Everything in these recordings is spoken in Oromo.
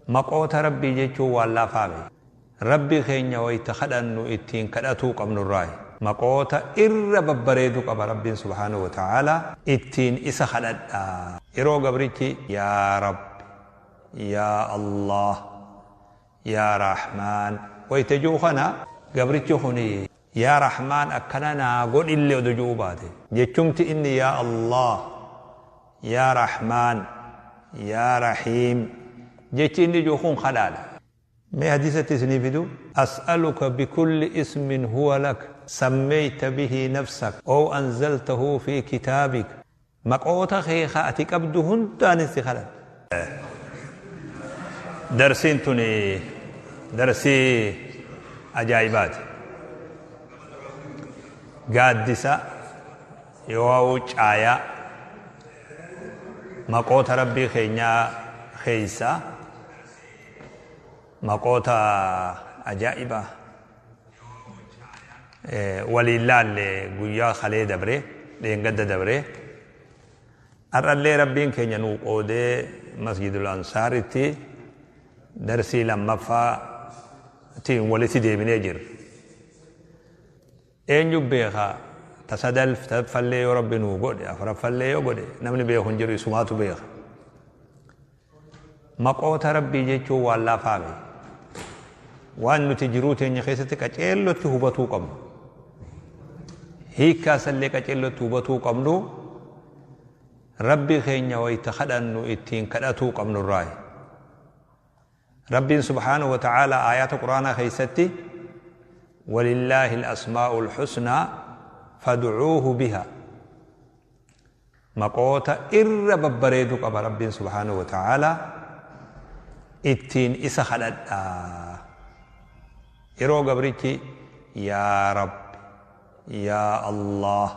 Maqoota Rabbii jechuun waan laafaame. Rabbi keenya wayta kadhannu ittiin kadhatuu qabnurraayi. Maqoota irra babbareedu qaba Rabbiin subhaanahu wa ta'aalaa, ittiin isa kadhadhaa. Yeroo gabrichi Yaa Rabbi, Yaa Allaah, Yaa Rahmaan wayta ju'u kana, gabrichi kuni Yaa Rahmaan akkana naa godhillee odoo ju'uu baate, jechumti inni Yaa Allaah, Yaa Rahmaan, Yaa Rahiim jechi inni ju'u kun kadhaadha. Mee hadiisatti isinii fidu? As'aluka bikulli ismin huwa lak sammeyta bihi nafsak ow anzaltahu fi kitaabik. Maqoota kee ka ati qabdu hundaanin si kadhadha. Darsiin tuni darsii ajaa'ibaati. Gaaddisa yoo'uu caayaa maqoota Rabbii keenyaa keeysaa maqoota ajaa'ibaa waliin laalle guyyaa kalee dabre, dheengadda dabre. Har'allee Rabbiin keenya nuu qoodee Masjidul Ansaaritti darsii lammaffaa tiin walitti deebinee jirra. Eenyu beeka, ta sadaffallee yoo Rabbi nuu godhe, afraffallee yoo godhe, namni beeku hin jiru, isumaatu beeka. Maqoota Rabbii jechuun waan laafaa miti. Waan nuti jiruu teenya keessatti qaceellotti hubatuu qabnu. Hiikkaa isallee qaceellotti hubatuu qabnu, Rabbi keenya wayta kadhannu ittiin kadhatuu qabnurraayi. Rabbiin subhaanahu wa ta'aalaa aayaata Qur'aanaa keessatti walillaahi al-asmaa'ul husnaa fad'uuhu biha. Maqoota irra babbareedu qaba Rabbiin subhaanahu wa ta'aalaa, ittiin isa kadhadhaa. Yeroo gabrichi Yaa Rabbi, Yaa Allaah,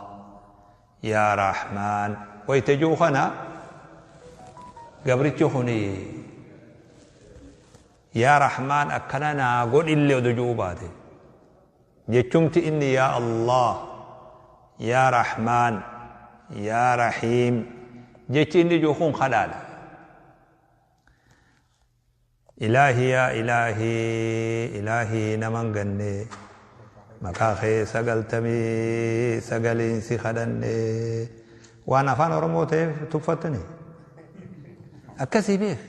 Yaa Rahmaan wayta ju'u kana, gabrichi kuni Yaa Rahmaan akkana naa godhillee odoo ju'uu baate, jechumti inni Yaa Allaah, Yaa Rahmaan, Yaa Rahiim jechi inni ju'u kun kadhaadha. Ilaahii yaa ilaahii, ilaahii naman ganne, maqaa kee 99n si kadhanne. Waan afaan Oromoo ta'eef tuffattani akkasii beek.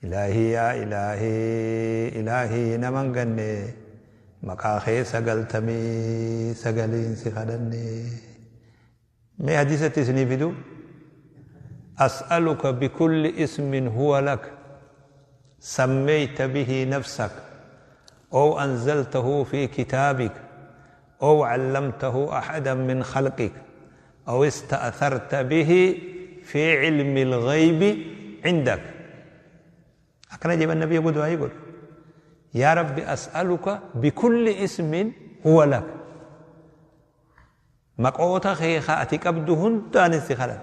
Ilaahii yaa ilaahii, ilaahii naman ganne, maqaa kee 99n si kadhanne. Mee hadiisatti isinii fidu? As'aluka bikulli ismin huwa lak sammeyta bihi nafsak ow anzaltahu fi kitaabik ow allamtahu ahadan min khalqik ow ista'tharta bihi fi cilmi lghaybi cindak. Akkana jedhan nabi yogguu du'aa'ii godhu. Yaa Rabbi, as'aluka bikulli ismin huwa lak. Maqoota kee ka ati qabdu hundaanin si kadhadha.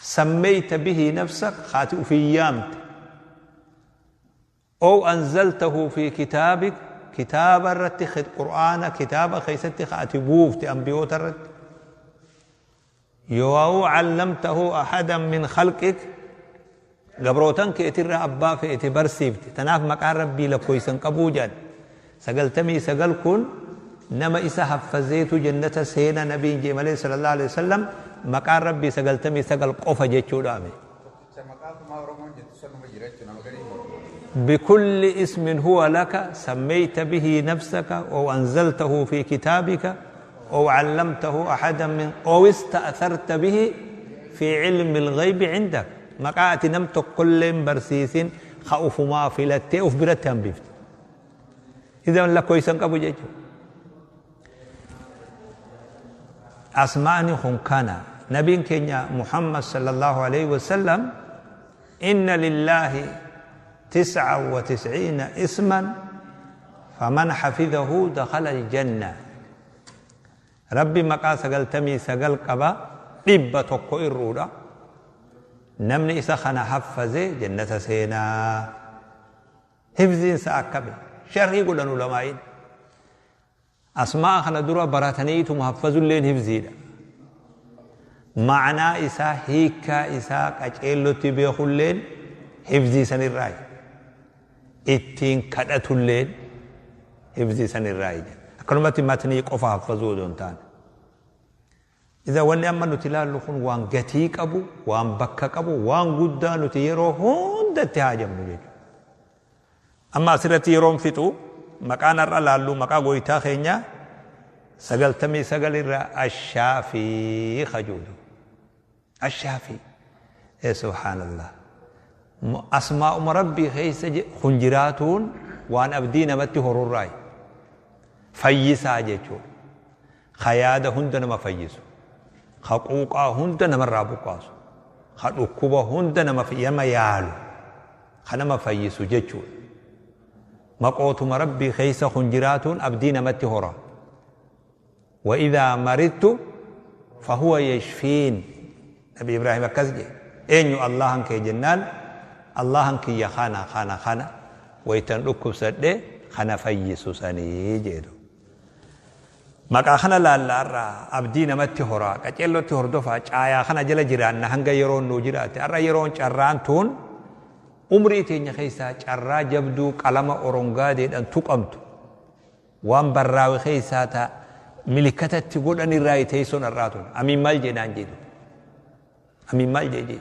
Sammeyta bihi nafsak, ka ati ufiin yaamte. Ow anzaltahu fi kitaabik, kitaaba irratti, Qur'aana kitaaba keessatti ka ati buufte ambiyoota irratti. Yoo'uu allamtahu ahadan min khalqik, gabrootan keetirraa abbaa feete barsiifte. Tanaaf maqaan Rabbii lakkoysa hin qabuu jedhan. 99 kun nama isa haffazeetu jannata seena nabiin jee malee sallallahu alaihi wasallam maqaan Rabbii 99 qofa jechuudhaami. Tokkicha maqaa tumaa Oromoon jettu sanuma jira jechuudha, nama garii morma. Bikulli ismin huwa laka sammeyta bihi nafsaka ow anzaltahu fi kitaabika ow allamtahu ahadan min ow ista'tharta bihi fi cilmi lghaybi cindak. Maqaa ati nam tokkollee hin barsiisin ka ufumaa filattee uf biratti hambifte. Idan lakkoysa hin qabu jechuudha. Asmaa'ni kun kana nabiin keenya Muhammad sallallahu alaihi wasallam inna lillaahi 99 isman faman hafizahu dakhala aljanna. Rabbi maqaa 99 qaba, 100 irruudha. Namni isa kana haffaze jannata seenaa. Hifziin isaa akkami? Sharhii godhan ulamaa'iin. Asmaa'a kana dura barataniituma haffazulleen hifziidha. Ma'anaa isaa, hiikkaa isaa qaceellotti beekulleen Hifzii sanirraayi. Ittiin kadhatulleen hifzii sanirraayi jedha. Akkanumatti matnii qofa haffazuu odoo hin taane. Iza wanni amma nuti ilaallu kun waan gatii qabu, waan bakka qabu, waan guddaa nuti yeroo hunda itti haajamnu jechuudha. Amma asirratti yeroon fixu maqaan har'a laallu maqaa goytaa keenyaa 99 irra Ashaafii kajuudu. Ashaafii. Ee subhaanallah. Asmaa'uma Rabbii keessa kun jiraatuun waan abdii namatti horurraayi. Fayyisaa jechuudha. Ka yaada hunda nama fayyisu. Ka quuqaa hunda namarraa buqqaasu. Ka dhukkuba hunda nama yaalu. Ka nama fayyisu jechuudha. Maqootuma Rabbii keessa kun jiraatuun abdii namatti hora. Wa idhaa maridtu fahuwa yashfiin. Nabi Ibraahim akkas jedhe. Eenyu Allahan kee jennaan Allahan kiyya kana kana kana waytan dhukkubsadhe kana fayyisu sanii jedhu. Maqaa kana laalla har'a abdii namatti horaa qaceellotti hordofaa caayaa kana jala jiraanna hanga yeroon nuu jiraate har'a yeroon carraan tuun umrii teenya keessaa carraa jabduu qalama orongaadeedhaan tuqamtu waan barraawe keessaa ta milikatatti godhan irraa teessoon har'aa tun amiin maal jedhaan jedhu amiin maal jedhe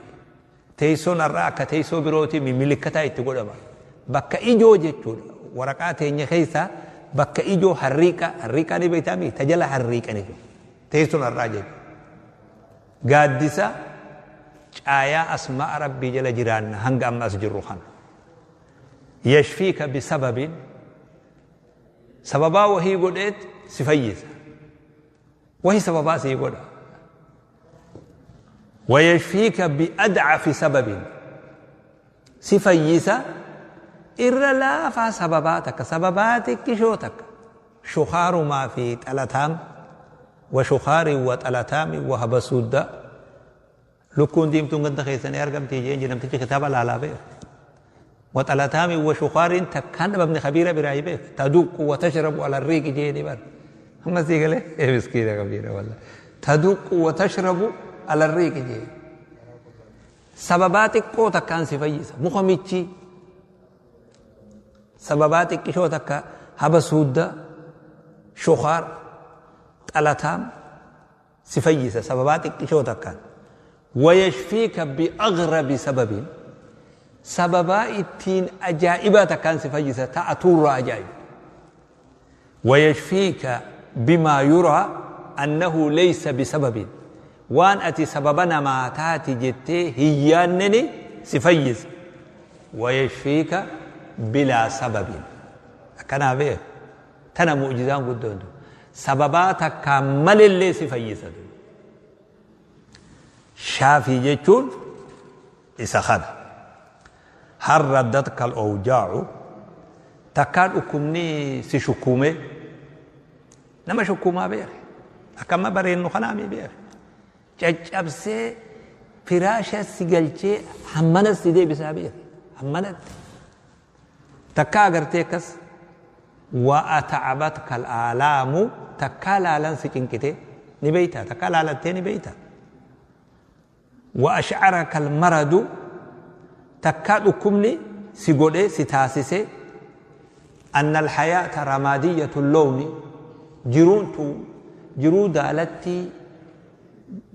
teessoon har'aa akka teessoo birootii milikataa itti godhama bakka ijoo jechuudha waraqaa teenya keessaa bakka ijoo harriiqa harriiqaa ni beektaa mi tajala harriiqani teessoon har'aa jechuudha gaaddisa caayaa asma'a rabbii jala jiraanna hanga amma as jirru kana yashfiika bisababiin sababaa wahii godheet si fayyisa wahi sababaa sii godha wayashfiika biadcafi sababin si fayyisa irra laafaa sababaa takka sababaa xiqqishoo takka shukaarumaa fi xalataam wa shukaarin wa xalataami wa habasuudda lukkuun diimtuun ganda keessanii argamtii jeen namtichi kitaaba laalaa beeku wa xalataami wa shukaarin takkaan dhabamne kabiira biraa beeku taduqqu wa tashrabu ala riiqi jeeni bar amma sii galee ee miskiina kabiira walla taduqqu wa tashrabu ala riiqi jeen sababaa xiqqoo takkaan si fayyisa muka michii sababaa xiqqishoo takka haba suudda shukaar xalataam si fayyisa sababaa xiqqishoo takkaan wayashfiika biaghrabi sababiin sababaa ittiin ajaa'ibaa takkaan si fayyisa ta'atuurraa ajaa'iba wayashfiika bimaa yuraa annahu laysa bisababiin waan ati sababa namaa taati jettee hin yaanneni si fayyisa wayashfiika bilaa sababiin akkanaa beeku tana mu'jizaan guddoon tun sababaa takkaan malellee si fayyisa shaafii jechuun isa kana hal raddatka al-awjaa'u takkaa dhukkubni si shukkuume nama shukkuumaa beeke akka amma bareennu kanaami beeke caccabsee firaasha si galchee hammana si deebisaa beeke hammanatti takkaa agartee akkas wa ata'abatka al-aalaamu takkaa laalan si cinqite ni beeyta takkaa laalattee ni beeyta wa ash'araka al-maradu takkaa dhukkubni si godhe si taasise anna al-hayaata ramaadiyyatu lawni jiruun tun jiruu daalatti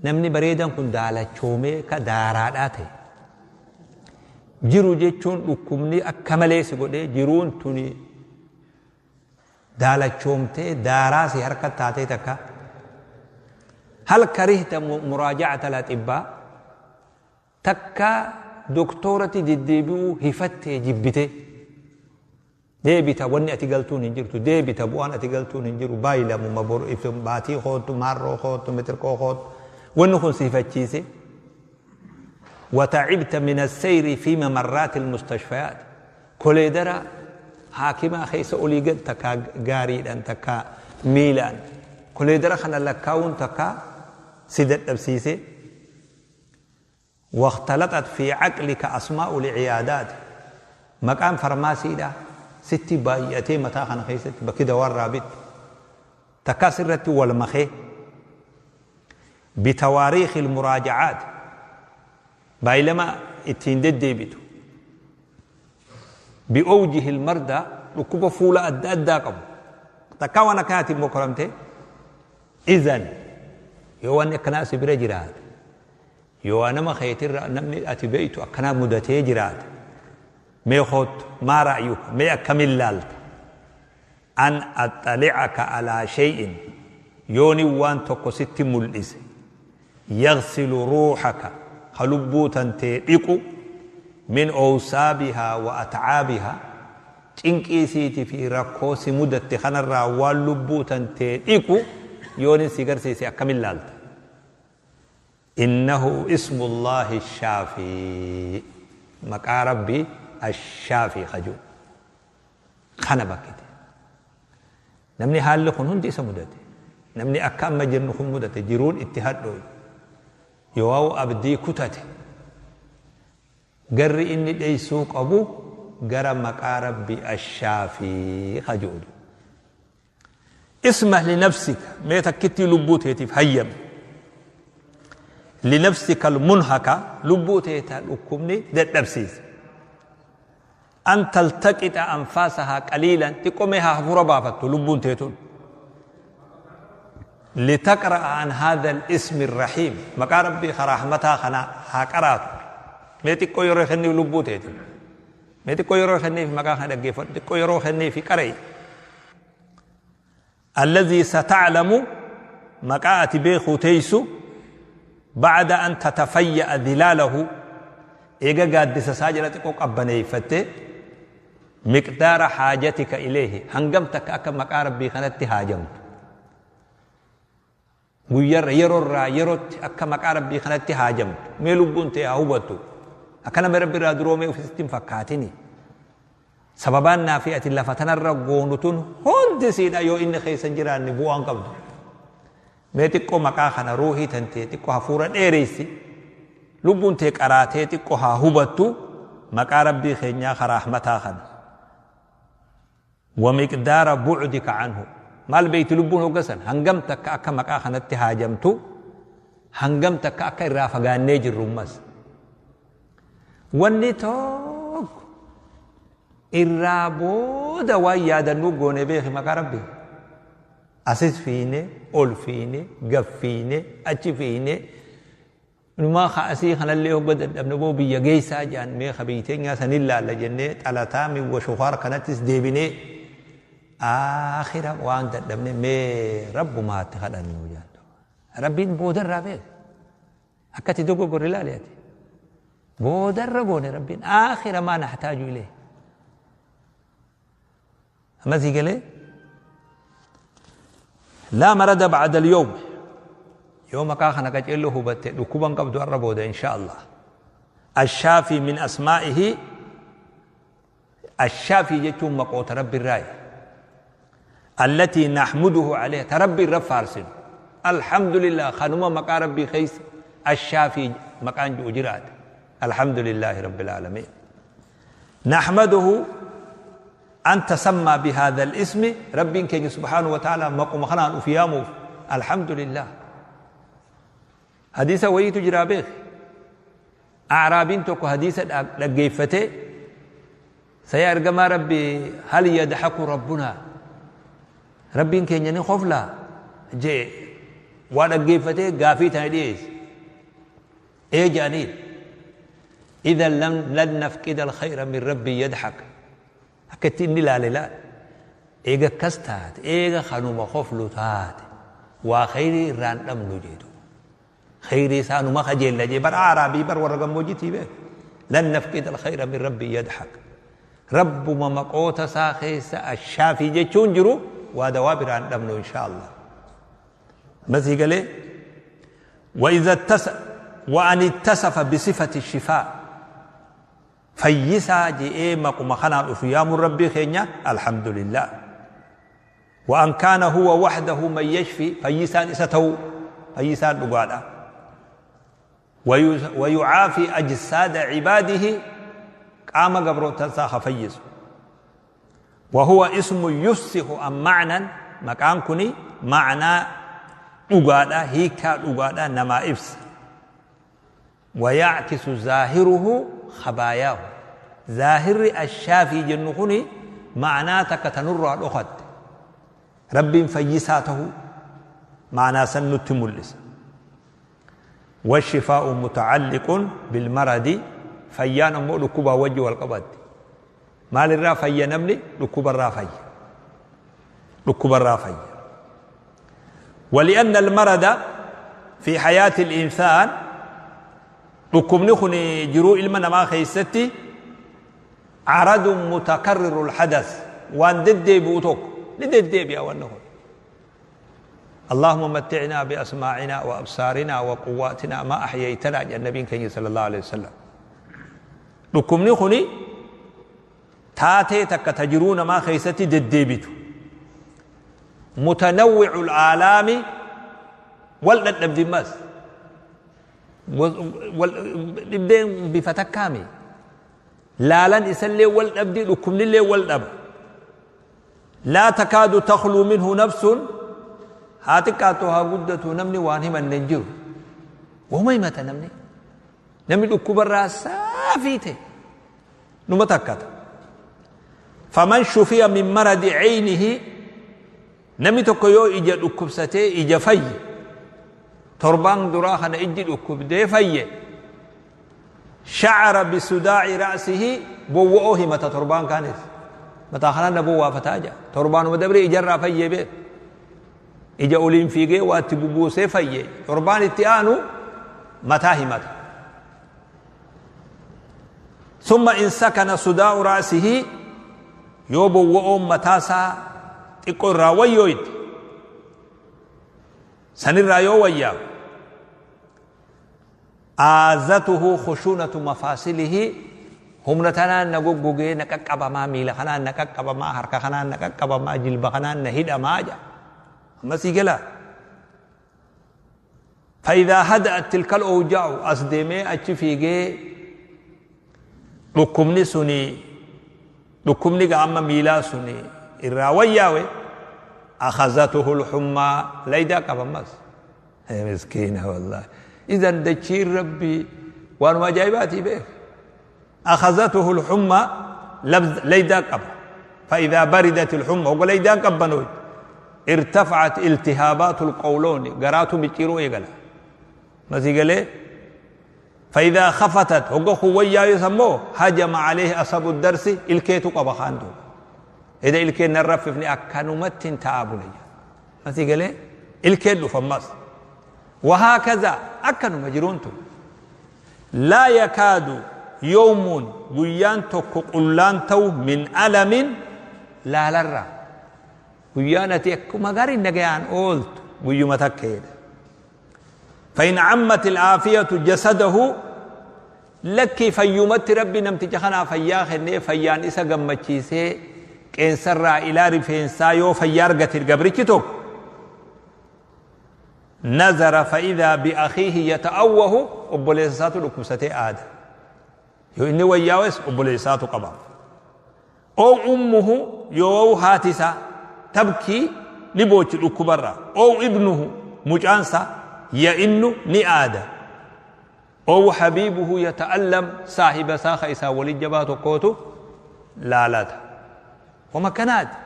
namni bareedan kun daalachoomee ka daaraadhaa ta'e jiru jechuun dhukkubni akka malee si godhee jiruun tuni daalachoomtee daaraa si harka taatee takka hal karihta muraajacata al-axibbaa takka doktoorati deddeebi'uu hifattee jibbite deebita wanni ati galtuun hin jirtu deebita bu'aan ati galtuun hin jiru baayilamuma boru baatii koottu maarroo koottu mitirqoo koottu wanni kun si hifachiise وتعبت من السير في ممرات المستشفيات كوليدرا حاكما خيس أولي قد تكا غاريدان تكا ميلان كوليدرا خنا لكاون تكا سيدت أبسيسي واختلطت في عقلك أسماء العيادات مقام فرماسي دا ستي بايتي متى خنا خيست بكده ورابط تكاسرت والمخي بتواريخ المراجعات بايلما اتين ديبتو Bi'awjihi almardaa dhukkuba fuula adda addaa qabu. Takkaa waan akkanaatiin mokkoramte izan yoo wanni akkanaa si bira jiraate yoo waa nama keetirra namni ati beeytu akkanaa mudatee jiraate mee koottu maa ra'yuka mee akkamin laalta an axxali'aka alaa shay'in yoonin waan tokko sitti mul'ise yaghsilu ruuhaka ka lubbuu tantee dhiqu min awsaabihaa wa at'aabihaa cinqii isiitii fi rakkoo si mudatte kanarraa waan lubbuu tantee dhiqu yoonin si garsiise akkamin laalta? Innahu ismullaahi shaafii maqaa Rabbii ashaafii ka ji'u kana bakkite. Namni haalli kun hundi isa mudate, namni akka amma jirnu kun mudate, jiruun itti hadhooyte, yooawu abdii kutate, garri inni dheeysuu qabu gara maqaa Rabbi Ash-Shaafii ka je'u. Ismah li nafsika, mee takkittii lubbuu teetiif hayyami. Li nafsika al-munhaka, lubbuu tee ta dhukkubni dadhabsiise. An taltaqita anfaasahaa qaliilan, xiqqo mee haa hafuura baafattu lubbuun tee tun. Litaqra'a an haadha al-ismi ar-rahiim, maqaa Rabbii ka rahmataa kana haa qaraatu. Mee xiqqoo yeroo kenniif lubbuu teetiif. Mee xiqqoo yeroo kenniif maqaa kana dhaggeeffadhu, xiqqoo yeroo kenniif qara'i. Allazii sata'lamu maqaa ati beekuu teeysu ba'da an tatafayya'a dhilaalahu eega gaaddisa isaa jala xiqqoo qabbaneeyfatte miqdaara haajatika ilayhi hangam takka akka maqaa Rabbii kanatti haajamtu guyyarra yerorraa yerotti akka maqaa Rabbii kanatti haajamtu mee lubbuun tee haa hubattu akka nama Rabbi irraa duroomee ofi sitti hin fakkaatini Sababaan naa fi ati lafa tanarra goonu tun hundi siidha yoo inni keessa hin jiraanne bu'aa hin qabdu. Mee xiqqoo maqaa kana ruuhii tantee xiqqoo hafuura dheeressi. Lubbuun tee qaraatee xiqqoo haa hubattu maqaa Rabbii keenyaa ka rahmataa kana. Wa miqdaara bu'dika anhu. Maal beekti lubbuun hogga san hangam takka akka maqaa kanatti haajamtu hangam takka akka irraa fagaannee jirru ammas. Wanni tokko irraa booda waan yaadannuu goone beeki maqaa Rabbii. Asis fiine, ol fiine, gad fiine, achi fiine, numaa ka asii kanallee hogga dadhabne boo biyya geessaa jedhan mee ka biyya teenyaa sanin laalla jennee xalataa miwwa shukaar kanattis deebinee aakhira waan dadhabne mee Rabbumaatti kadhannu jedhan. Rabbiin boodarraa beeka. Akka ati dogoggorre ilaali ati. Boodarra goone Rabbiin aakhira maa nahtaaju ilee. Amma sii galee laa marada ba'da al-yawm yoo maqaa kana qaceelloo hubatte dhukkuba hin qabdu har'a booda insha Allah. Ashaafii min asmaa'ihi Ashaafii jechuun maqoota Rabbi irraayi. Allatii nahmuduhu alayha ta Rabbi irra faarsinu. Alhamdulillah kanuma maqaa Rabbii keessa Ashaafii maqaan ji'u jiraate. Alhamdulillahi Rabbil aalamiin. Nahmaduhu an tasammaa bihadha al-ismi Rabbiin keenya subhaanahu wa ta'ala maquma kanaan uf yaamuuf alhamdulillah. Hadiisa wayiitu jiraa beeki. A'raabiin tokko hadiisa dhaggeeffatee saya ergamaa Rabbii hal yadhaku rabbunaa Rabbiin keenya ni koflaa jee waa dhaggeeffatee gaafii tana dhiyeesse. Ee jedhaniin idan lan nafqida alkhayra min rabbii yadhak akka itti inni ilaale laal eega akkas taate eega kanuma koflu taate waa khayrii irraan dhabnu jedhu. Kheyrii isaa numa kajeella jee bar A'raabii bar warra gammoojjitii beek. Lan nafqida alkhayra min rabbii yadhak. Rabbuma maqoota isaa keessa ashaafii jechuun jiru waa dawaa biraan dhabnu insha Allah. Amma sii galee وإذا اتس وأن اتصف بصفة الشفاء fayyisaa je'ee maquma kanaan uf yaamuun Rabbii keenya alhamdulillah. Wa an kaana huwa wahdahu man yashfi fayyisaan isa ta'uu fayyisaan dhugaadha. Wa yu'aafi ajsaada cibaadihi qaama gabroottan isaa ka fayyisu. Wa huwa ismu yufsihu an ma'nan maqaan kuni ma'naa dhugaadha hiikaa dhugaadha namaa ibsa. Waya'kisu zaahiruhu khabaayaahu. Zaahirri ashaafii jennu kuni ma'anaa takka tanurraa dhokatte. Rabbiin fayyisaa tahuu ma'anaa san nutti mul'isa. والشفاء متعلق بالمرض fayyaan ammoo dhukkubaa wajji wal qabatti. Maalirraa fayya namni? Dhukkubarraa fayya. Dhukkubarraa fayya. ولأن المرض في حياة الإنسان dhukkubni kun jiruu ilma namaa keessatti عرض متكرر الحدث waan deddeebi'u tokko ni deddeebi'a wanni kun. اللهم متعنا بأسماعنا وأبصارنا وقواتنا ما أحييتنا جاء النبي كي صلى الله عليه وسلم. Dhukkubni kuni taatee takka ta jiruu namaa keessatti deddeebitu. متنوع الآلام wal dhadhabdimmas. Dhibdeen bifa takkaami. Laalan isallee wal dhabdi dhukkubnillee wal dhaba. لا تكاد تخلو منه نفس haa xiqqaatu haa guddatu namni waan himanne hin jiru. Wama himata namni. Namni dhukkubarraa saafii ta'e numa takkata. فمن شفي من مرض عينه namni tokko yoo ija dhukkubsatee ija fayye torbaan duraa kana ijji dhukkubdee fayye شعر بصداع رأسه bowwa'oo himata torbaan kaanis mataa kanaan na bowwaafataa jira torbaanuma dabree ijarraa fayyee beek ija oliin fiigee waa itti bubuusee fayye torbaan itti aanu mataa himata. ثم إن سكن صداع رأسه yoo bowwa'oon mataasaa xiqqoo irraa wayyooyte sanirraa yoo wayyaa'u آزته خشونة مفاصله humna tanaan na goggogee na qaqqabamaa miila kanaan na qaqqabamaa harka kanaan na qaqqabamaa jilba kanaan na hidhamaa jaa amma sii galaa. فإذا هدأت تلك الأوجاع as deemee achi fiigee dhukkubni suni dhukkubni amma miilaa suni irraa wayyaawe أخذته الحمى laydaa qaba ammas. Miskiina والله إذا dachiin rabbii waanuma ajaa'ibaatii beek. أخذته الحمى laydaa qaba. فإذا بردت الحمى وقال laydaa qabbanooy ارتفعت التهابات القولون garaatu micciiruu eegala masii galee. فإذا خفتت هو خويا يسموه هجم عليه أصب الضرس ilkeetu qaba خاندو إذا ilkeen narraffifni akkanumatti hin ta'aa bule masii galee ilkeen dhufammas. وهكذا akkanuma jiruuntu لا يكاد يوم guyyaan tokko qullaan ta'u من ألم laalarra guyyaan ati akkuma gaarii nagayaan ooltu guyyuma takkeedha. فإن عمت العافية جسده lakkii fayyumatti rabbi namticha kanaa fayyaa kennee fayyaan isa gammachiisee qeensarraa ilaa rifeensaa yoo fayyaa argate gabrichi tokko نظر فإذا بأخيه يتأوه obboleessa isaatu dhukkubsatee aada yoo inni wayyaawes obboleessa isaatu qaba. أو أمه yoo haati isaa تبكي ni boochi dhukkubarraa أو ابنه mucaansa يئن ni aada أو حبيبه يتألم saahiba isaa ka isaa walin jabaa tokkootu laalata. Wama akkanaati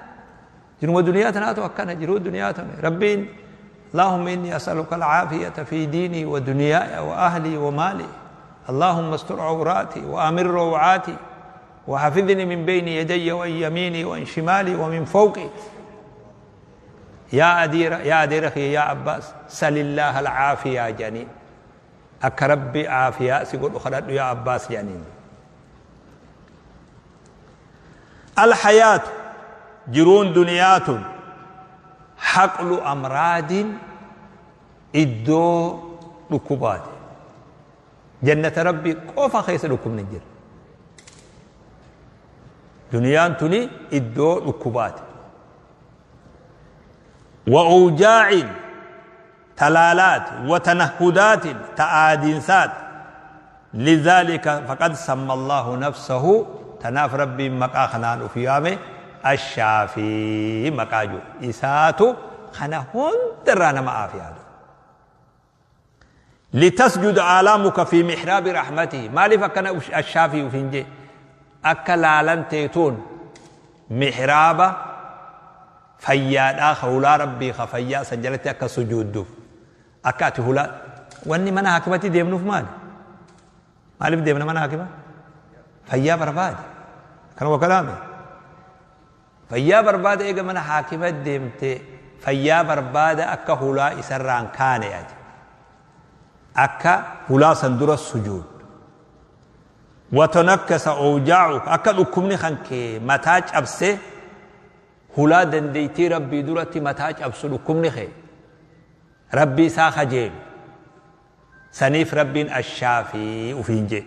jiruma duniyaa tanaatu akkana jiruu duniyaa tana rabbiin اللهم إني أسألك العافية في ديني ودنياي وأهلي ومالي اللهم استر عوراتي وآمن روعاتي وحفظني من بين يدي وعن يميني وعن شمالي ومن فوقي. يا أدير يا أدير أخي يا عباس سل الله العافية جنين akka rabbi aafiyaa si godhu kadhadhu yaa Abbaas jedhaniin. الحياة jiruun duniyaatun حقل أمراض iddoo dhukkubaati. Jannata rabbii qofa keessa dhukkubni hin jiru. Duniyaan tuni iddoo dhukkubaati. وأوجاع talaalaat وتنهدات ta'aadiinsaat. لذلك فقد سمى الله نفسه tanaaf rabbiin maqaa kanaan uf yaame الشافي maqaa jiru isaatu kana hundarraa nama aafiyaatu. لتسجد آلامك في محراب رحمته maaliif akkana الشافي uf hin jee Akka laalan teetuun mihraaba fayyaadhaa ka hulaa Rabbii ka fayyaa san jalatti akka sujuudduuf. Akka ati hulaa wanni mana haakimatti deemnuuf maali? Maaliif deemna mana haakima? Fayyaa barbaade. Kanuma kalaame. Fayyaa barbaada eega mana haakima deemte fayyaa barbaada akka hulaa isarraan kaane ati. Akka hulaa san dura sujuud. Watanakkasa awjaa'uka akka dhukkubni kan kee mataa cabse hulaa dandeettii Rabbii duratti mataa cabsu dhukkubni kee. Rabbii isaa kajeelu. Saniif Rabbiin Ash-Shaafii ufiin je'e.